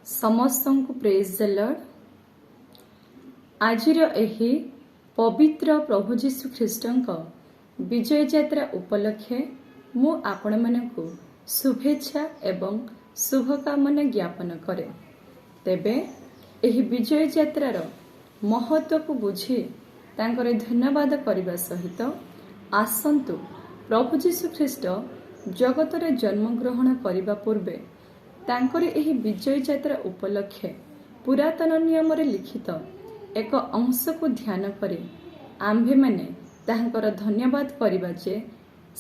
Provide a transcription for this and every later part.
ସମସ୍ତଙ୍କୁ ପ୍ରେଜ୍ ଦ ଲର୍ଡ। ଆଜିର ଏହି ପବିତ୍ର ପ୍ରଭୁ ଯୀଶୁ ଖ୍ରୀଷ୍ଟଙ୍କ ବିଜୟ ଯାତ୍ରା ଉପଲକ୍ଷେ ମୁଁ ଆପଣମାନଙ୍କୁ ଶୁଭେଚ୍ଛା ଏବଂ ଶୁଭକାମନା ଜ୍ଞାପନ କରେ। ତେବେ ଏହି ବିଜୟ ଯାତ୍ରାର ମହତ୍ଵକୁ ବୁଝି ତାଙ୍କର ଧନ୍ୟବାଦ କରିବା ସହିତ ଆସନ୍ତୁ, ପ୍ରଭୁ ଯୀଶୁ ଖ୍ରୀଷ୍ଟ ଜଗତରେ ଜନ୍ମଗ୍ରହଣ କରିବା ପୂର୍ବେ ତାଙ୍କର ଏହି ବିଜୟ ଯାତ୍ରା ଉପଲକ୍ଷେ ପୁରାତନ ନିୟମରେ ଲିଖିତ ଏକ ଅଂଶକୁ ଧ୍ୟାନ କରି ଆମ୍ଭେମାନେ ତାହାଙ୍କର ଧନ୍ୟବାଦ କରିବା ଯେ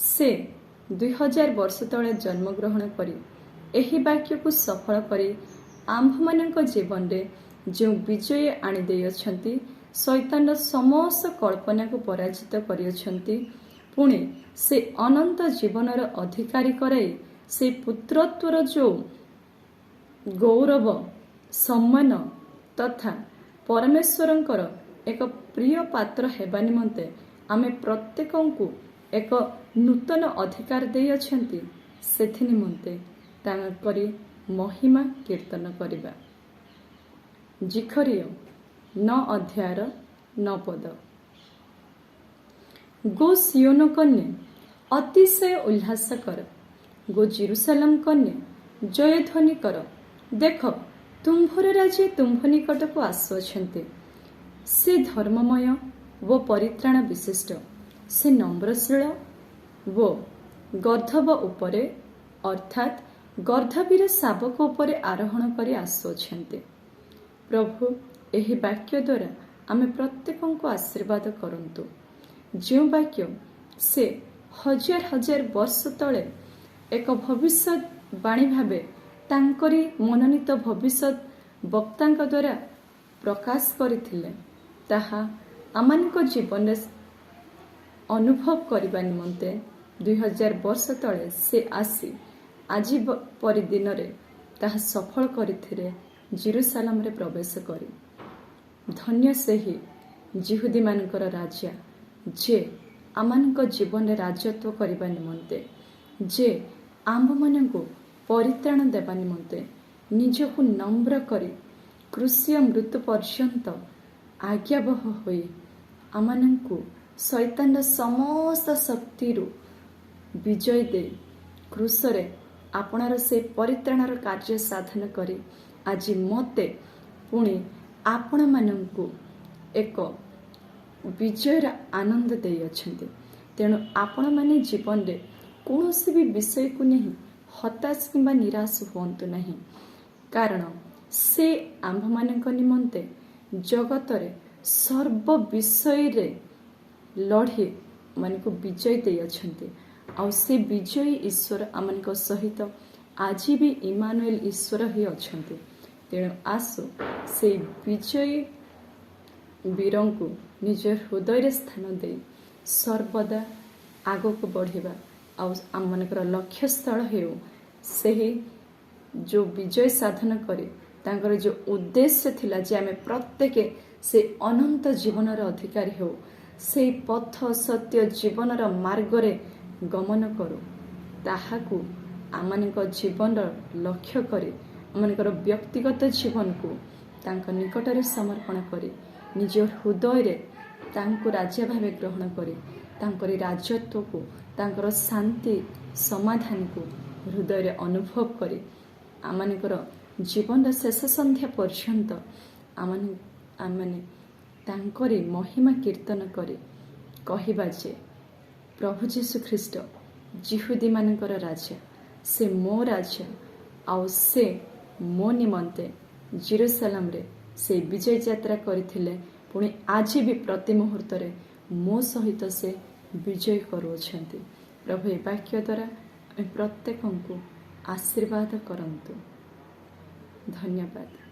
ସେ 2000 ବର୍ଷ ତଳେ ଜନ୍ମଗ୍ରହଣ କରି ଏହି ବାକ୍ୟକୁ ସଫଳ କରି ଆମ୍ଭମାନଙ୍କ ଜୀବନରେ ଯେଉଁ ବିଜୟ ଆଣିଦେଇଅଛନ୍ତି, ଶୈତାନର ସମସ୍ତ କଳ୍ପନାକୁ ପରାଜିତ କରିଅଛନ୍ତି, ପୁଣି ସେ ଅନନ୍ତ ଜୀବନର ଅଧିକାରୀ କରାଇ ସେ ପୁତ୍ରତ୍ୱର ଯେଉଁ ଗୌରବ, ସମ୍ମାନ ତଥା ପରମେଶ୍ୱରଙ୍କର ଏକ ପ୍ରିୟ ପାତ୍ର ହେବା ନିମନ୍ତେ ଆମେ ପ୍ରତ୍ୟେକଙ୍କୁ ଏକ ନୂତନ ଅଧିକାର ଦେଇଅଛନ୍ତି, ସେଥି ନିମନ୍ତେ ତାଙ୍କରି ମହିମା କୀର୍ତ୍ତନ କରିବା। ଜିଖରିୟ 9 ଅଧ୍ୟାୟର 9 ପଦ। ଗୋ ସିଓନ କନ୍ୟେ, ଅତିଶୟ ଉଲ୍ଲାସ କର। ଗୋ ଜିରୁସାଲମ କନ୍ୟେ, ଜୟଧ୍ୱନି କର। ଦେଖ, ତୁମ୍ଭର ରାଜା ତୁମ୍ଭ ନିକଟକୁ ଆସୁଅଛନ୍ତି। ସେ ଧର୍ମମୟ ଓ ପରିତ୍ରାଣ ବିଶିଷ୍ଟ। ସେ ନମ୍ରଶୀଳ ଓ ଗର୍ଦ୍ଦଭ ଉପରେ, ଅର୍ଥାତ୍ ଗର୍ଦ୍ଦଭୀର ଶାବକ ଉପରେ ଆରୋହଣ କରି ଆସୁଅଛନ୍ତି। ପ୍ରଭୁ ଏହି ବାକ୍ୟ ଦ୍ୱାରା ଆମେ ପ୍ରତ୍ୟେକଙ୍କୁ ଆଶୀର୍ବାଦ କରନ୍ତୁ। ଯେଉଁ ବାକ୍ୟ ସେ ହଜାର ହଜାର ବର୍ଷ ତଳେ ଏକ ଭବିଷ୍ୟତ ବାଣୀ ଭାବେ ତାଙ୍କରି ମନୋନୀତ ଭବିଷ୍ୟତ ବକ୍ତାଙ୍କ ଦ୍ୱାରା ପ୍ରକାଶ କରିଥିଲେ, ତାହା ଆମମାନଙ୍କ ଜୀବନରେ ଅନୁଭବ କରିବା ନିମନ୍ତେ 2000 ବର୍ଷ ତଳେ ସେ ଆସି ଆଜି ପରି ଦିନରେ ତାହା ସଫଳ କରିଥିଲେ ଜିରୁସାଲାମରେ ପ୍ରବେଶ କରି। ଧନ୍ୟ ସେହି ଯିହୁଦୀମାନଙ୍କର ରାଜା, ଯେ ଆମମାନଙ୍କ ଜୀବନରେ ରାଜତ୍ୱ କରିବା ନିମନ୍ତେ, ଯେ ଆମ୍ଭମାନଙ୍କୁ ପରିତ୍ରାଣ ଦେବା ନିମନ୍ତେ ନିଜକୁ ନମ୍ର କରି କ୍ରୁଶୀୟ ମୃତ୍ୟୁ ପର୍ଯ୍ୟନ୍ତ ଆଜ୍ଞାବହ ହୋଇ ଆମମାନଙ୍କୁ ଶୈତାନର ସମସ୍ତ ଶକ୍ତିରୁ ବିଜୟ ଦେଇ କ୍ରୁଶରେ ଆପଣାର ସେ ପରିତ୍ରାଣର କାର୍ଯ୍ୟ ସାଧନ କରି ଆଜି ମୋତେ ପୁଣି ଆପଣମାନଙ୍କୁ ଏକ ବିଜୟର ଆନନ୍ଦ ଦେଇଅଛନ୍ତି। ତେଣୁ ଆପଣମାନେ ଜୀବନରେ କୌଣସି ବି ବିଷୟକୁ ନେଇ ହତାଶ କିମ୍ବା ନିରାଶ ହୁଅନ୍ତୁ ନାହିଁ, କାରଣ ସେ ଆମ୍ଭମାନଙ୍କ ନିମନ୍ତେ ଜଗତରେ ସର୍ବ ବିଷୟରେ ଲଢ଼ି ଆମମାନଙ୍କୁ ବିଜୟ ଦେଇଅଛନ୍ତି। ଆଉ ସେ ବିଜୟୀ ଈଶ୍ୱର ଆମମାନଙ୍କ ସହିତ ଆଜି ବି ଇମାନୁଏଲ ଈଶ୍ୱର ହିଁ ଅଛନ୍ତି। ତେଣୁ ଆସୁ, ସେଇ ବିଜୟୀ ବୀରଙ୍କୁ ନିଜ ହୃଦୟରେ ସ୍ଥାନ ଦେଇ ସର୍ବଦା ଆଗକୁ ବଢ଼ିବା ଆଉ ଆମମାନଙ୍କର ଲକ୍ଷ୍ୟସ୍ଥଳ ହେଉ ସେହି ଯେଉଁ ବିଜୟ ସାଧନ କରି ତାଙ୍କର ଯେଉଁ ଉଦ୍ଦେଶ୍ୟ ଥିଲା ଯେ ଆମେ ପ୍ରତ୍ୟେକ ସେ ଅନନ୍ତ ଜୀବନର ଅଧିକାରୀ ହେଉ, ସେଇ ପଥ, ସତ୍ୟ, ଜୀବନର ମାର୍ଗରେ ଗମନ କରୁ, ତାହାକୁ ଆମମାନଙ୍କ ଜୀବନର ଲକ୍ଷ୍ୟ କରି ଆମମାନଙ୍କର ବ୍ୟକ୍ତିଗତ ଜୀବନକୁ ତାଙ୍କ ନିକଟରେ ସମର୍ପଣ କରି ନିଜ ହୃଦୟରେ ତାଙ୍କୁ ରାଜା ଭାବେ ଗ୍ରହଣ କରି ତାଙ୍କରି ରାଜତ୍ୱକୁ, ତାଙ୍କର ଶାନ୍ତି ସମାଧାନକୁ ହୃଦୟରେ ଅନୁଭବ କରି ଆମମାନଙ୍କର ଜୀବନର ଶେଷ ସନ୍ଧ୍ୟା ପର୍ଯ୍ୟନ୍ତ ଆମମାନେ ତାଙ୍କରି ମହିମା କୀର୍ତ୍ତନ କରି କହିବା ଯେ ପ୍ରଭୁ ଯୀଶୁ ଖ୍ରୀଷ୍ଟ ଯିହୁଦୀମାନଙ୍କର ରାଜା, ସେ ମୋ ରାଜା ଆଉ ସେ ମୋ ନିମନ୍ତେ ଜିରୁସାଲାମରେ ସେ ବିଜୟ ଯାତ୍ରା କରିଥିଲେ, ପୁଣି ଆଜି ବି ପ୍ରତି ମୁହୂର୍ତ୍ତରେ ମୋ ସହିତ ସେ ବିଜୟ କରୁଅଛନ୍ତି। ପ୍ରଭୁ ଏ ବାକ୍ୟ ଦ୍ୱାରା ଆମେ ପ୍ରତ୍ୟେକଙ୍କୁ ଆଶୀର୍ବାଦ କରନ୍ତୁ। ଧନ୍ୟବାଦ।